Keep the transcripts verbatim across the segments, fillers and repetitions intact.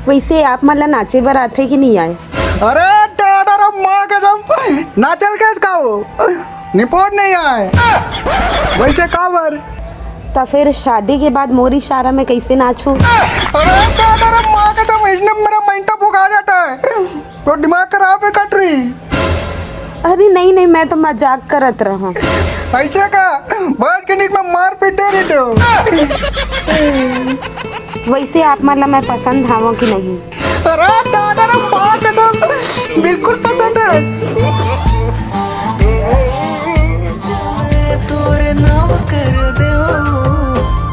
वइसे आप मन ला नाचे बर आथे कि नइ आय? अरे दादा रे माँ कसम, नाचे ल कस का हो? निपोर नइ आय। वइसे काबर? त फेर शादी के बाद मोर इशारा में कइसे नाचहूँ? अरे दादा रे माँ कसम, इसने मेरा माइंड तो फुका जाता है। तो दिमाग खराब है कटरी। अरे नहीं नहीं, मैं तो मजाक करत रहूं। अइसे का? बाज के नींद में मार पीट दे रहे हो। वइसे आप मन ला मैं पसंद हावों कि नहीं? अरे दादा रे माँ कसम, बिल्कुल पसंद है। तोरे नाम कर दो,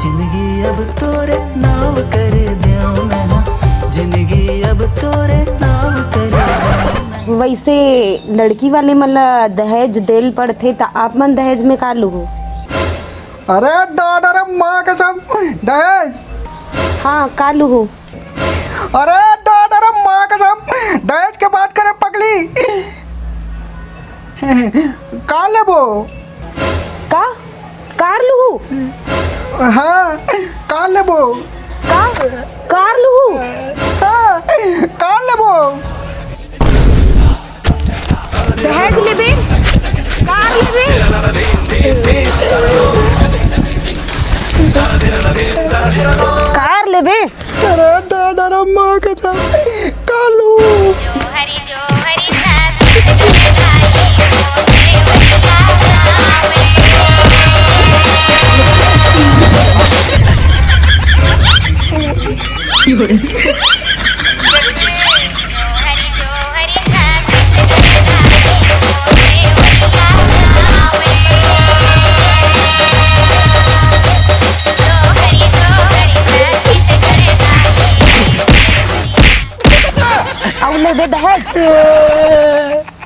जिंदगी अब तोरे नाम कर दो, मैं जिंदगी अब तोरे नाम कर दो। वइसे लड़की वाले मन ला दहेज देल पड़थे, त आप मन दहेज में का लूहू? अरे दादा रे माँ कसम, दहेज? हाँ, का लूहू? अरे दादा रे माँ कसम, दहेज के बात करे पगली। कार लेबो। का? कार लूहू? हाँ, कार लेबो। का? कार लूहू? हाँ, कार लेबो। दहेज लेबे? कार लेबे? कार लेबे? अरे दादा रे माँ कसम, कालू। अउ लेबे दहेज?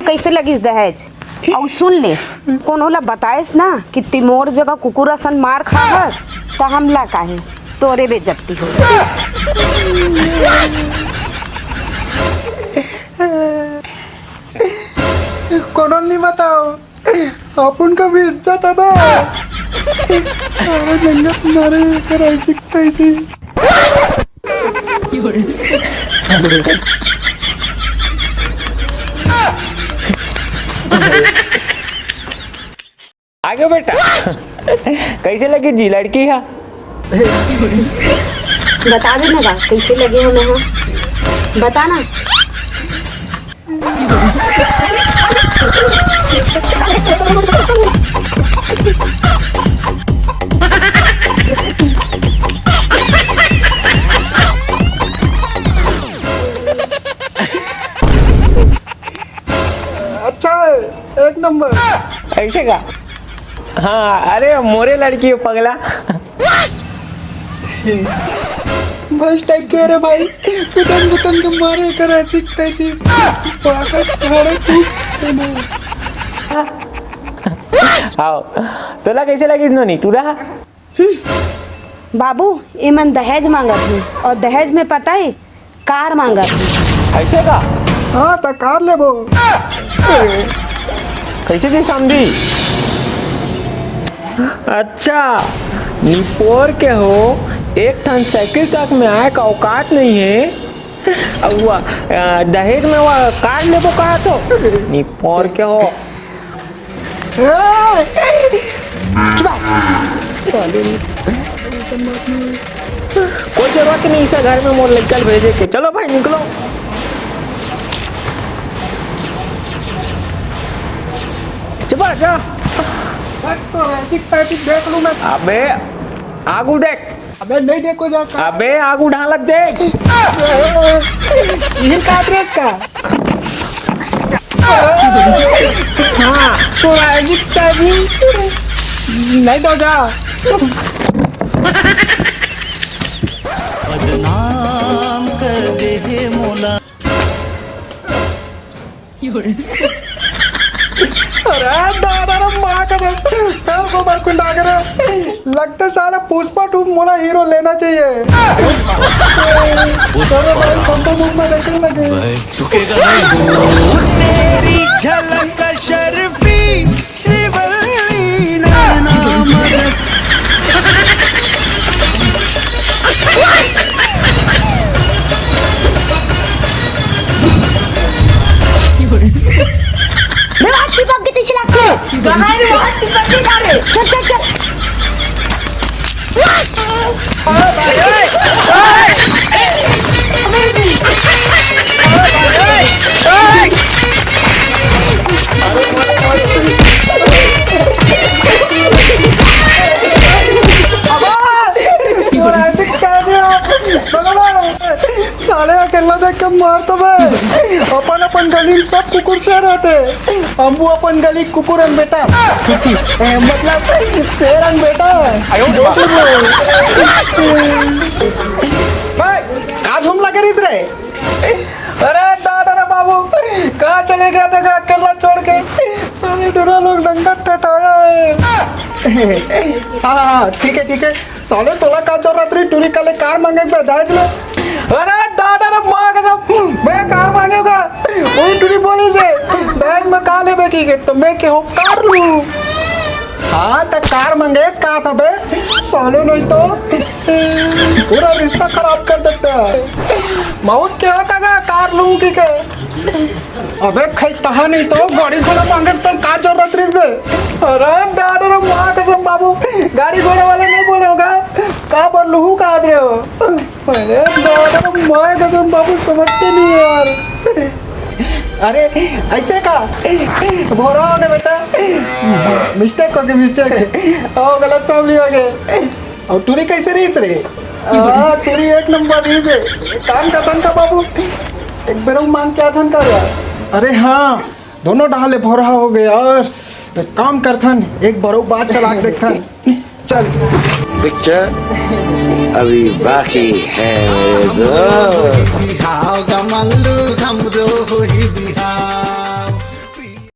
कइसे लगिस दहेज? अउ सुन ले, कोनो ला बताएस ना कि तिमोर जगह कुकुर असन मार खावस, त हमला काहे? तोरे बेइज्जती हो। कोनो नहीं बताओ, अपन का भी इज्जत है बे। अरे नंगा तुम्हारे कर ऐसी तैसी। आगे बेटा। कैसे लगी जी लड़की हा? बता दे ना बा, कैसे लगे हो मैं हा? बता ना। अच्छा है, एक नंबर। ऐसे का? हाँ, अरे मोरे लड़की हो पगला। बस टाइप के रे भाई, कुतन कुतन के मारे कर ऐसी तैसी। पागल, अरे तू। आओ, तोला कैसे लगी नोनी टूरा? हम्म। बाबू, एमन दहेज मांगत हे अउ दहेज में पता हे कार मांगत हे। ऐसे का? हाँ, त कार लेबो। कैसे जी समझी? अच्छा, निपोर के हो, एक ठन साइकिल तक में आए का औकात नहीं है। अउ वो, अ, दहेज में वो कार लेबो कहा तो? निपोर के हो। ए! चुप! कोई जरूरत नहीं इसे घर में मोर लड़का भेजे के। चलो भाई निकलो। चुप जा। बस तो ऐसी तैसी देख लूं मैं। अबे आगू देख। अबे नहीं देखो जा का। अबे आगू ढालक देख। यही काट रे का। हाँ, तो राजी का भी नहीं तो जा। बदनाम कर दे हे मोला। अरे दादा रे माँ का दे, पैर को बार कुंडा करे। लगता साला पुष्पा टू मोला हीरो लेना चाहिए। अरे भाई, संतो मुंह में देखने लगे। भाई, झुकेगा नहीं। तेरी झलक शर्फी श्रीवल्ली नैना मदद। कहाँ रे? वहाँ चिपक के जा रे। चल, चल, चल। साले अकेला देख के मार तो बे। अपन अपन गली में सब कुकुर से रहते। हमू अपन गली कुकुर अन बेटा। ए, मतलब शेर अन बेटा। भाई, का धूम लगे रहिस रे? अरे दादा रे बाबू, कहाँ चले गया था अकेला छोड़ के? साले डोरा लोग नंगा टटाया है। हाँ, हाँ, हाँ, ठीक है, ठीक है। साले तोला का जरूरत रही टूरी काले कार मांगे के दायज ले? अरे दादा रे माँ कसम, मैं कार मांगेगा? वही टूरी बोली से दायज में का लेबे की के, तो मैं के हो कार लूँ। हाँ, तो कार मंगेश कहा था बे? साले नहीं तो पूरा रिश्ता खराब कर देता है। बहुत क्या होता का कार लूँ की के? अबे खैतहा नहीं तो गाड़ी घोड़ा मांगे तो का जरूरत रहिस बे? अरे दादा रे माँ कसम बाबू, गाड़ी घोड़ा वाले नहीं बोले होगा, का पर लूहू का दे हो? अरे दादा रे माँ कसम बाबू, समझते नहीं यार। अरे ऐसे का? भोरा हो गए बेटा। मिस्टेक हो गई, मिस्टेक। ओ, गलत फहमी हो गए। और टूरी कैसे रहिस रे? हाँ, टूरी एक नंबर रहिस रे। काम का तनखा बाबू, एक बेर मांग के आथन का यार। अरे हाँ, दोनों डहाले भोरहा हो गए यार। एक काम करथन, एक बरो बात चला के देखथन। चल। पिक्चर अभी बाकी है मेरे दोस्त।